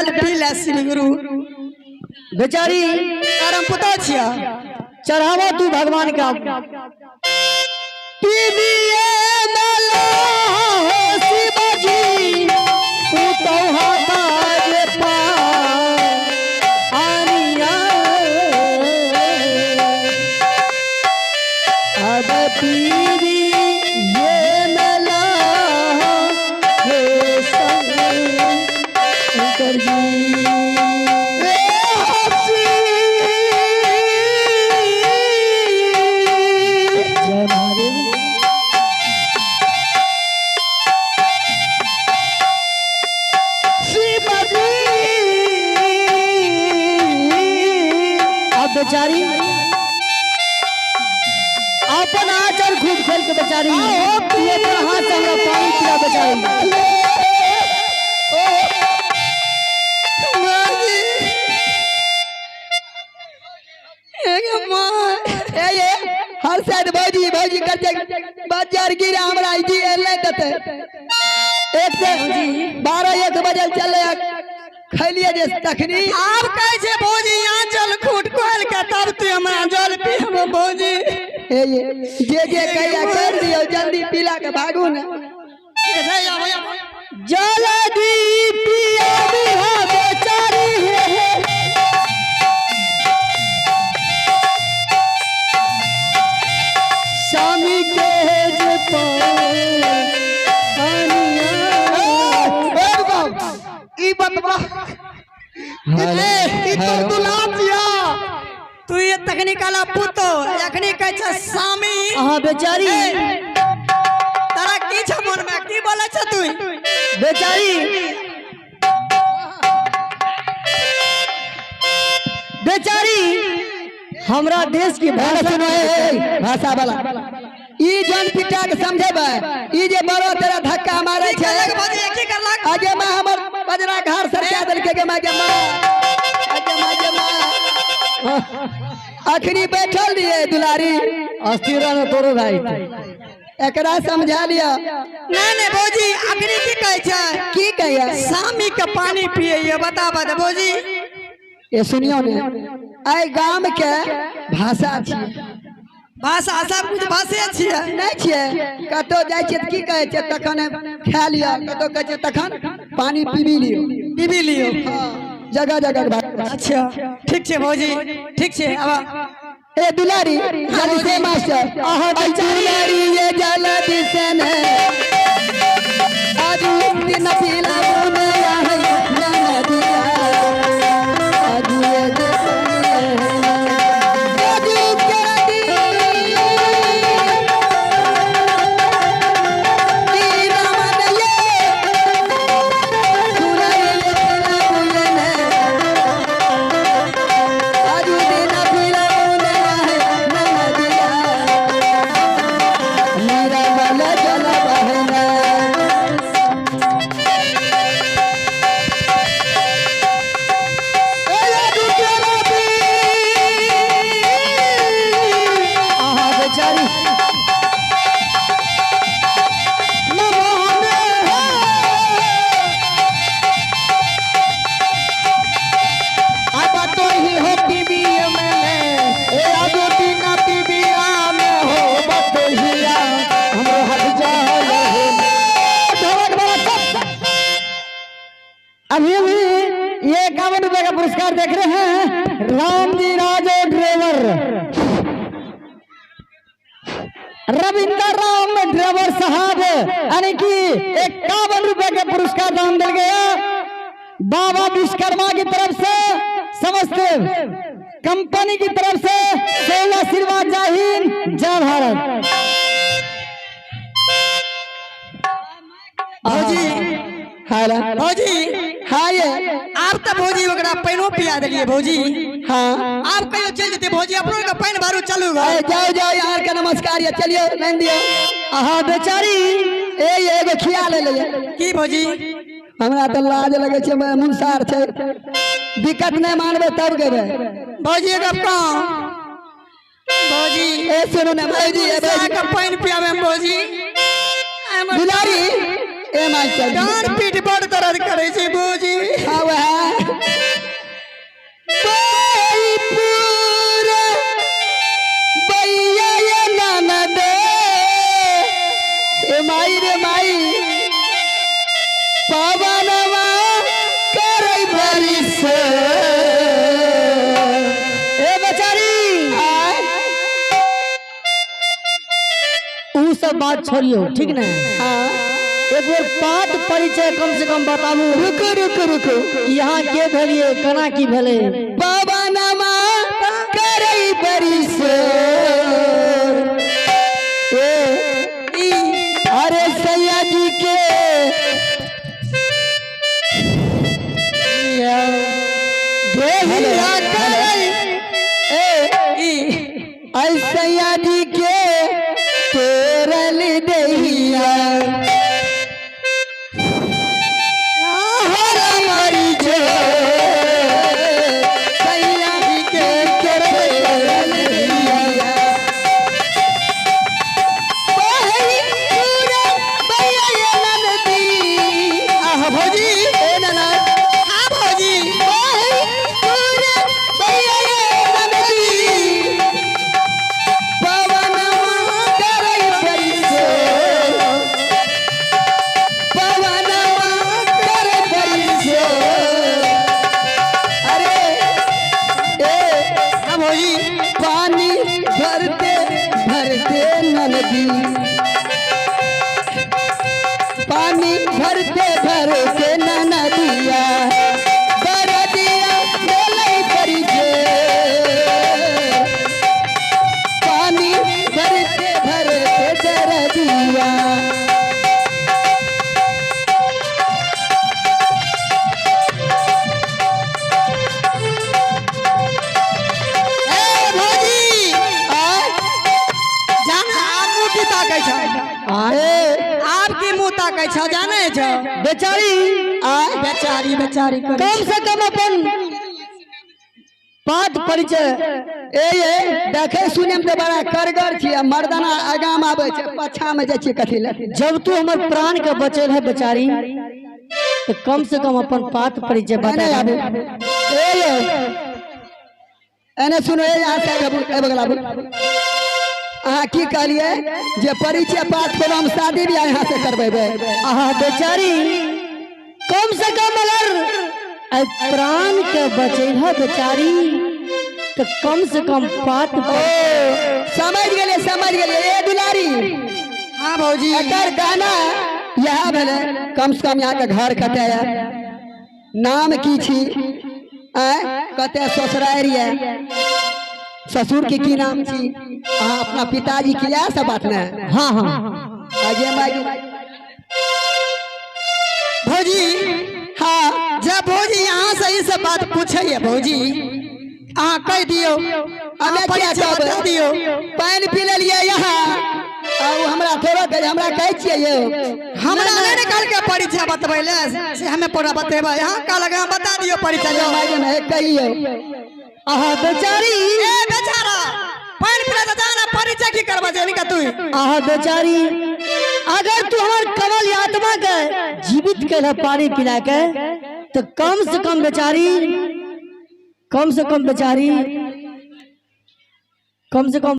जल पी ले श्री गुरु। बेचारी करम पुतो छिया। चढ़ावा तू भगवान का पीबिए मेला हो शिवजी पुतौहा ताज पा आनिया अब पीरी ये मेला हे शंकर जी। जय महादेव। अब बेचारी अपन आंचल खूब खोल के बेचारी तू अपन हाथ से हमरा पानी पिला बेचारी। ए ये हर साइड भौजी भौजी करते बाजार गिरा हमरा जी एले देते। एक से 12 1 बजे चले खैलिए जे तखनी। आब कहै छै भौजी यहाँ जल खूट खोल के तब तू हमरा जल पीब भौजी। ए ये जे जे कहिया कर दियो जल्दी पीला के भागू ने। जल्दी पिया बिहा बेचारी हे। स्वामी के जे पानिया। ई बतवा ई तो दुलार जिया। तू ये तखनी काला पुतो अखनी कहै छै स्वामी। अहाँ बेचारी तारा की छ मन में की बोले छ तू? बेचारी बेचारी हमरा देश की भाषा सुनो ए, भाषा वाला ई जन पिटा के समझेबै ई जे बड़ो तेरा धक्का मारे छै। की करलक? आगे माँ हमर बजरा घर सरका देलकै गे माँ गे माँ आगे माँ गे माँ। अखनी बैठल रहिए दुलारी। अस्थिर न तोरो भाई। एकरा समझा लिया। नहीं नहीं भौजी अखनी की कहै छै? की कहिया? सामी के पानी पिए बता बता भौजी। ये सुनियो ने एहि गाम के भाषा छियै। भाषा सब कुछ भाषे छियै। नहि छियै कतौ जाइ छियै तऽ की कहै छियै तखन खा लिअ कतौ कहै छियै तखन पानी पीबी लियौ। पीबी लियौ। हँ, जगह जगह के भाषा। अच्छा ठीक छै भौजी ठीक छै अब। ए दुलारी जल्दी से मास्टर अहाँ दुलारी ये जल्दी से ने आज दिन पीला बुनया है नदिया आज ये आज के दिन राम ये दुलारी ये पीला बुनया आज दिन पीला बुनया है नदिया मीरा बल जल बहना। अहाँ बेचारी अब तो ही हो पीबी में ए अब बिना पीबिया में हो बतहिया हमरो हट जाए। ढोलक वाला सब। अभी अभी ये 51 रुपए का पुरस्कार देख रहे हैं राम जी राजो ड्राइवर रविंद्र राम ड्राइवर साहब यानी कि 51 रुपए के पुरस्कार दान दिल गया बाबा विश्वकर्मा की तरफ से समस्त कंपनी की तरफ से 16 आशीर्वाद। जय हिंद जय भारत। भौजी। हेलो। भौजी। हाँ ये। आब तऽ भौजी ओकरा पानिओ पिया देलियै भौजी। हाँ। आब कहियो चलि जेतै भौजी अपनो के पानि भरू चलू घर। ए, जाओ जाओ यहाँ के नमस्कार ये चलियो लाइन दियो। अहाँ बेचारी ए ये एगो खिया ले ले। की भौजी? हमरा तऽ लाज लगे छै मुनसार छै दिक्कत नहीं मानबै तब गेबै। भौजी एगो कहूँ भौजी। ए सुनू ने भौजी ए भौजी के पानि पियाबे में भौजी दुलारी ए मास्टर डाँड़ पीठ बड़ दर्द करे छै भौजी। हाँ वह बात छोड़ियो, ठीक ने? हाँ। एक बेर पात परिचय कम से कम बताबू। रुको रुको रुको, कि यहाँ के भेलिए, केना की भेलै? पवनमा करै बरिस ए अरे सैया जी के देहिया करै ए ऐ सैया जी के तोरल देहिया हर मरी जे सैया जी के तोरल देहिया बहरी पूरब बैया नदी। आह भौजी, ए ननद। हाँ भौजी। बहरी पूरब बैया नदी। पवनवा करै बरिसो। पवनवा करै बरिसो। अरे ए हाँ भौजी। पानी भरते भरते नदी, पानी भरते भरते नदिया बरदिया भेलै परिजे। पानी भरते भरते दरदिया। ए भौजी, आ जाना आब मुँह की ताकै छौ? ए आब की मुँह ताकै छौ, जानै छौ? बेचारी। आ बेचारी बेचारी करै। कम से कम अपन पात परिचय। ए ये देखे सुने में तो बड़ा करगर छियै, मर्दाना आगाम आबै छै, पाछा में जाइ छियै कथी लए? जब तू हमर प्राण के बचेल है बेचारी, तो कम से कम अपन पात परिचय एने बता। आबू ए ये एने सुनो, ए यहाँ से आबू, ए बगल आबू। अहाँ की कहलियै जे परिचय पात कोनो हम शादी बियाह यहाँ से करबेबै? आहा बेचारी, कम से कम अगर ऐ प्राण के बचेल है बेचारी, तो कम से कम पात। ओ समझ गेलियै, समझ गेलियै। ए दुलारी। हाँ भौजी। एकर गाना इएह भेलै। कम से कम यहाँ के घर कतऽ यऽ, नाम की छी, आँय, कतऽ ससुरारि यऽ, ससुर के की नाम छी, अहाँ अपना पिताजी के, इएह सब बात ने? हाँ हाँ। आगे मागे। भौजी। हाँ। जब भौजी यहाँ से ई सब बात पूछे है भौजी, अहाँ कहि दियौ। हमे अहाँ किया परिचय कहबै? बता दियौ। पानि पी लेलियै यहाँ आ ओ हमरा थोड़ा कहै, हमरा कहै छियै यौ। हमरा नहि ने कहलकै परिचय बतबै ले से हमे पूरा बतेबै। अहाँ कहलक अहाँ बता दियौ परिचय जाउ। मागे में कहियौ। आहा बेचारी। ए बेचारा, पानि पिला तऽ जाना, परिचय की करबा जे का तू? आहा बेचारी, अगर तू हमर कमल आत्मा के जीवित कैल पानी पिला के, तो कम से कम बेचारी, कम से कम बेचारी, कम से कम